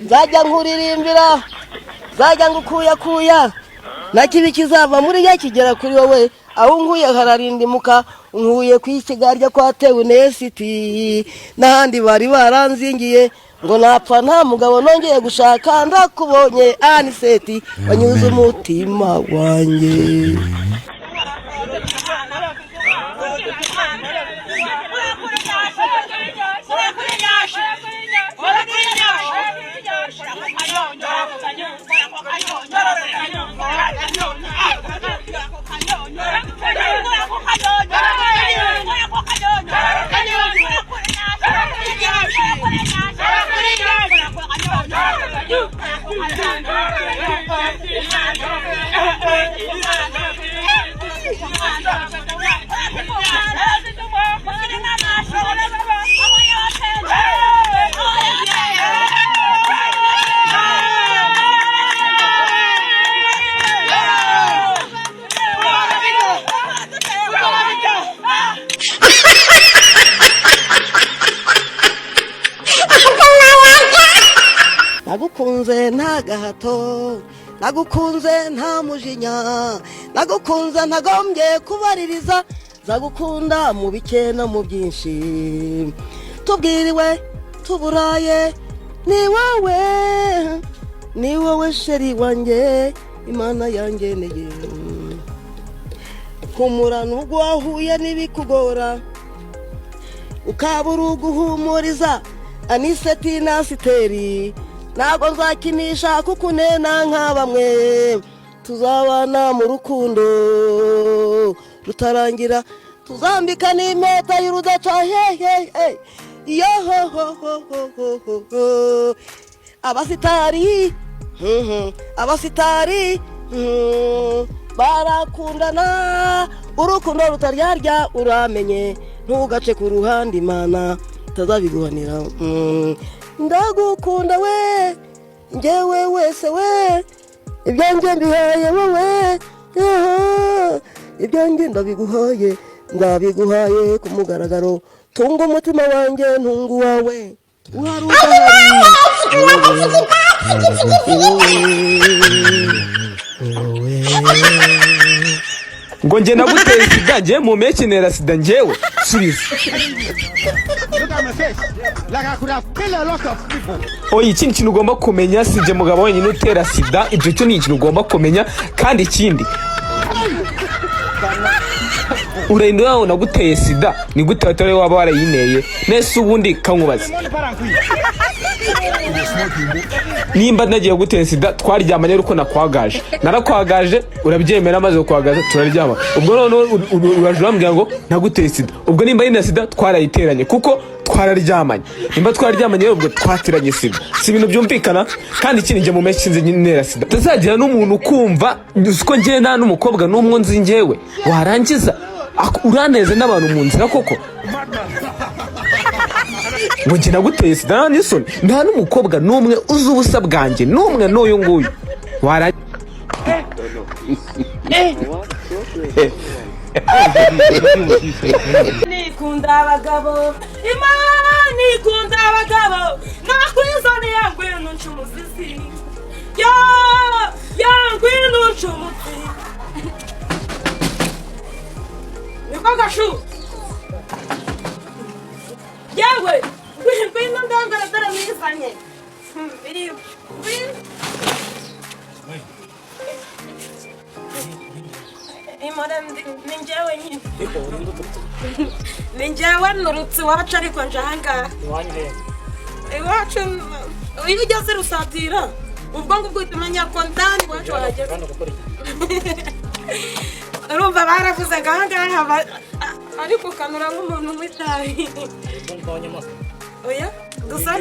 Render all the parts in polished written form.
Nzajya nkuririmbira, nzajya ngukuyakuya, na kibi kizava muri ya kigera kuri wowe. Aho nkuye hararindimuka, nkuye ku ikigarya kwatewe nesiti n'ahandi bari baranzingiye ngo napfa nta mugabo nongeye gushaka. Ndakubonye Aniseti, wanyuze umutima wanjye. Nagukunze nta gahato, nagukunze nta mujinya, nagukunze ntagombye kubaririza. Nzagukunda mu bike no mu byinshi. Tubwiriwe tuburaye, ni wowe, ni wowe chéri wanjye Imana yangeneye. Humura nubwo wahuye n'ibikugora, ukabura uguhumuriza. Aniseti na Siteri, ntabwo nzakinisha kuko unena nka bamwe. Tuzabana mu rukundo rutarangira, tuzambika n'impeta y'urudaca. Hehehe, yo ho ho ho ho ho ho ho. Abasitari, abasitari, barakundana urukundo rutaryarya. Uramenye ntugace ku ruhande, Imana itazabiguhanira. Ndagukunda we, njyewe wese we, ibyanjye mbihaye wowe. Aha, ibyanjye ndabiguhaye, ndabiguhaye ku mugaragaro. Tunga umutima wanjye, ntunga uwawe, uhari udahari, ni wowe, ni wowe, ni wowe. Ngo njye naguteye sida? Njye mu mpeshyi ntera sida njyewe? Subiza. Look at my face. Like I could have killed a lot of people. Oya, ikindi kintu ugomba kumenya, si njye mugabo wenyine utera sida. Ibyo cyo ni ikintu ugomba kumenya. Kandi ikindi, urenda wawe naguteye sida, ni gute watari waba warayineye? Nese ubundi kankubaze, nimba nagiye gutera sida, twaryamanye ariko nakwagaje, narakwagaje, urabyemera, maze kukwagaza turaryama. Ubwo noneho uraje urambwira ngo naguteye sida. Ubwo nimba ari na sida, twarayiteranye kuko twararyamanye. Nimba twararyamanye rero, ubwo twateranye sida. Si ibintu byumvikana? Kandi ikindi, njye mu mpeshyi nzi ntera sida. Utazagira n'umuntu ukumva. Uzi ko njyewe nta n'umukobwa n'umwe nzi njyewe? Warangiza uraneze n'abantu mu nzira koko ngo njye naguteye sida. Nta n'isoni? Nta n'umukobwa n'umwe uzi ubusa bwanjye, n'umwe n'uyu nguyu wara. Nikunda abagabo, Imana ikunda abagabo. Nakwizaniye, ngwino nca umuzizi, yo yo, ngwino nca umutsi. Niko gashu yewe, ngwino ndongora, dore nizanye. Ngwino. Imora ni njyewe nyine, ni njyewe nurutse iwacu, ariko nje ahangaha iwacu. Iyo ugeze Rusatira, ubwo ngubwo uhita umenya ko ndani iwacu wahageze. Urumva baravuze ngo ahangaha haba ariko ukanura nk'umuntu unywa itabi. Oya, gusa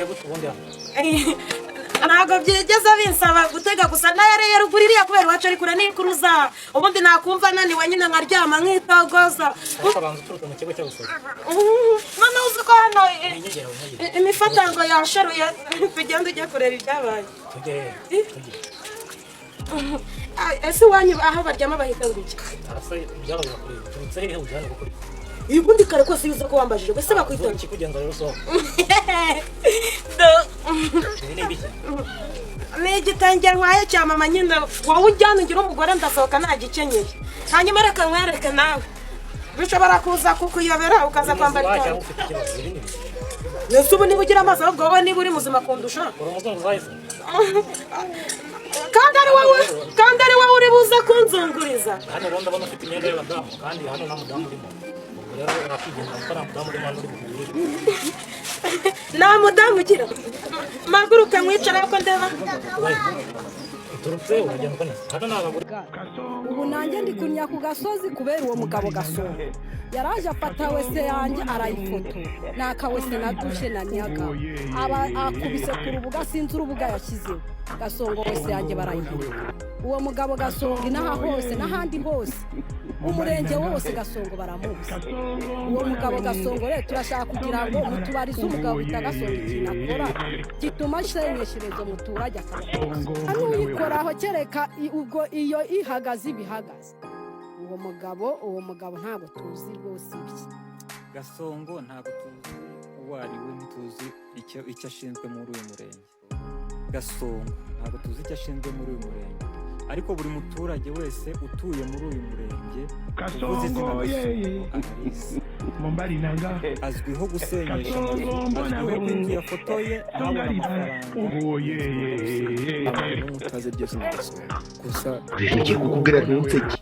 ntabwo byigeze binsaba gutega, gusa nayareye ruguru iriya kubera iwacu ari kure n'ikuruza. Ubundi nakumva naniwe nyine nkaryama nkitogoza. None uzi ko hano imifatango yasharuye? Tugenda ujye kureba ibyabaye. Ese iwanyu aho baryama bahita ngo iki? Arasa ibyabaye bakureba uturutse hehe ujyana gukora iki? Ubundi kare kose iyo uza ko wambajije ese bakwita ngo Iki kugenza rero sohoka. Ibi ni ibiki? Ni igitenge ntwaye cya mama nyine. Wowe ujyana ugira umugore, ndasohoka ntagikenyeye. Hanyuma reka nkwereke, nawe bishobora kuza kukuyobera ukaza kwambara Muzima cyangwa ikanzu. ufite ikibazo? Ibi ni ibiki? Ese ubu niba ugira amaso, ahubwo wowe niba uri muzima kundusha. Uri umuzunguzayi se? Kandi ari wowe uri buze kunzunguriza. Hano rero ndabona ufite imyenda y'abadamu, kandi hano nta mudamu urimo. Ubwo rero urakwigendera kuko nta mudamu urimo hano uri buhurire. Nta mudamu ugira. Mpaguruke mwicara ko ndeba. We uturutse uragenda uko neza, hano ni abagore. Ubu nanjye ndi kunya ku gasozi kubera uwo mugabo Gasongo. Yaraje afata WC yanjye arayifotora, ni akawese na douche na niyaga, aba akubise ku rubuga. Sinzi urubuga yashyizeho. Gasongo, WC yanjye barayihirika. Uwo mugabo Gasongo inaha hose n'ahandi hose, umurenge wose Gasongo baramuzi. Uwo mugabo Gasongo rero, turashaka kugira ngo mutubarize umugabo bita Gasongo ikintu akora gituma ashenyeshereza umuturage akaba n'uyikoraho, kereka ubwo iyo ihagaze iba ihagaze. Uwo mugabo ntabwo tuzi rwose ibye. Gasongo ntabwo tuzi uwo ari we, ntituzi icyo ashinzwe muri uyu murenge. Gasongo ntabwo tuzi icyo ashinzwe muri uyu murenge, ariko buri muturage wese utuye muri uyu murenge uvuze izina Kasongo Gasongo yeye ararizi. Mombali nanga. Azwiho gusenyesha amazu, Kasongo mbona azwiho ko inzu yafotoye ntabone amafaranga. Oh yeye. Abantu utazi iryo zina Gasongo gusa. Ngiye kukubwira, ntunseke,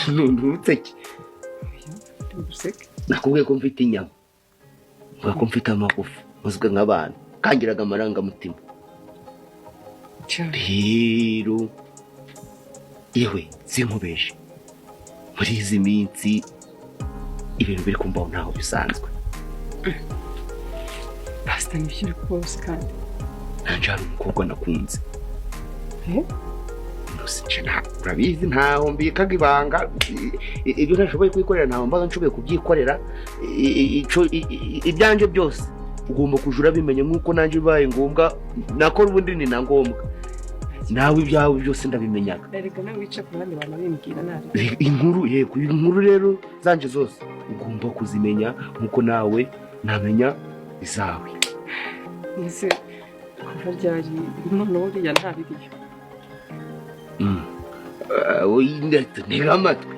ntunseke. Useke. Nakubwiye ko mfite inyama, mvuga ko mfite amagufa, muzwe nk'abantu kangiraga amarangamutima. Cyane. Rero yewe, sinkubeshe, muri izi minsi ibintu biri kumbaho ntaho bisanzwe. Pasita, ntibishyire rwose kandi. Nanje hari umukobwa nakunze. Eh? Nje urabizi, ntaho mbikaga ibanga. Ibyo ntashoboye kwikorera ntaho mbaga nshoboye kubyikorera. Ibyanje byose ugomba kuja urabimenya, nk'uko nanjye bibaye ngombwa nakora, ubundi ni na ngombwa nawe ibyawe byose ndabimenyaga. Erega nawe wica ku bandi bantu bimbwira nabi. Inkuru, yego, inkuru rero zanje zose ugomba kuzimenya nk'uko nawe namenya izawe. Ese kuva ryari noneho uriya ntabiriyo? Ah, oyi, ntega amatwi,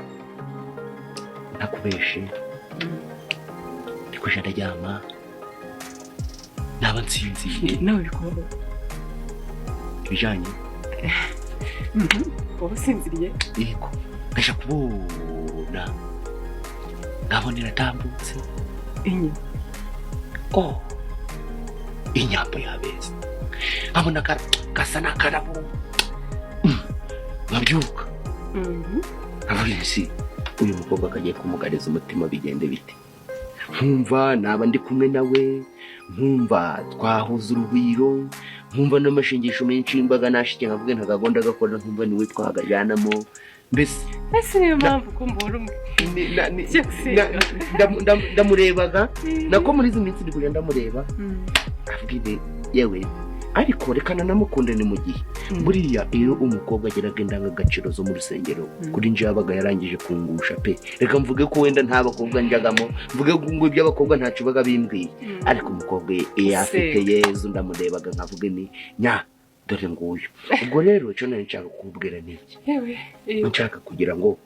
ntakubeshe, ndikuja ndaryama naba nsinziye. Nawe bikubaho? Ibijanye Waba usinziriye? Yego, ngaja kubona ngabona iratambutse. Inyuma? Oh, inyambo yabeza, nkabona gasa n'akarabo. Nkabyuka nkavuga nti uyu mukobwa akagiye kumugariza umutima, bigende bite? Nkumva naba ndi kumwe nawe, nkumva twahuza urugwiro, nkumva n'amashingisho menshi mbaga nashike, nkavuga ntagagomba gakora, nkumva niwe twagajyanamo mbese. Ese niyo mpamvu ko mbura umwe? Ndamurebaga nako muri izi minsi ndi kujya ndamureba, avuga ibi yewe, ariko reka nanamukunde. Ni mu gihe buriya iyo umukobwa ageraga indangagaciro zo mu rusengero, kuri nje yabaga yarangije kungusha pe. Reka mvuge ko wenda nta bakobwa njagamo, mvuge ngo iby'abakobwa ntacyo baga bimbwiye, ariko umukobwa iyo afite Yezu, ndamurebaga nkavuge ni nya dore nguyu. Ubwo rero icyo nari nshaka kukubwira ni iki? Yewe. Nshaka kugira ngo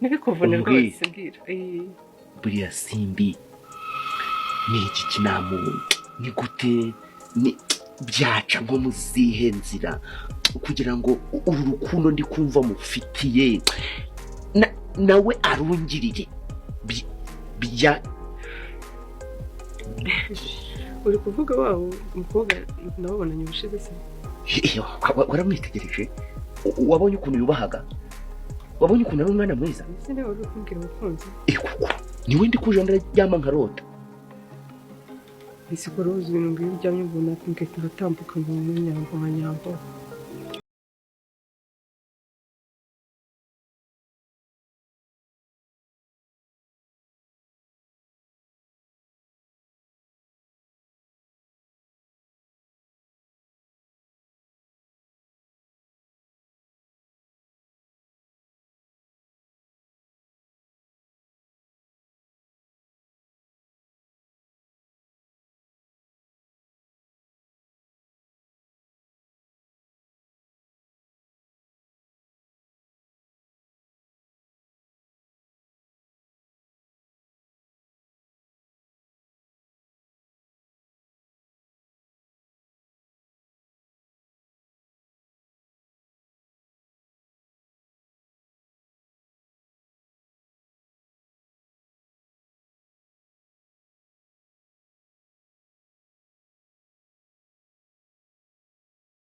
Ntibikuvune. umbwire. Rwose mbwira. Buriya Simbi ni iki kinamu, ni gute, ni byaca nko mu zihe nzira kugira ngo uru rukundo ndi kumva mufitiye nawe arungirire bijya? Uri kuvuga wa mukobwa nababonanye ubushize se? Waramwitegereje? Wabonye ukuntu yubahaga? Wabonye ukuntu ari umwana mwiza? Ese niba uri kumbwira umukunzi? Kuko niwe ndi kuja ndaryama nkarota. Ese ko uruzi ibintu ngiyo uryamye ubona ngahita ngatambuka ngo mu Nyambo nka Nyambo.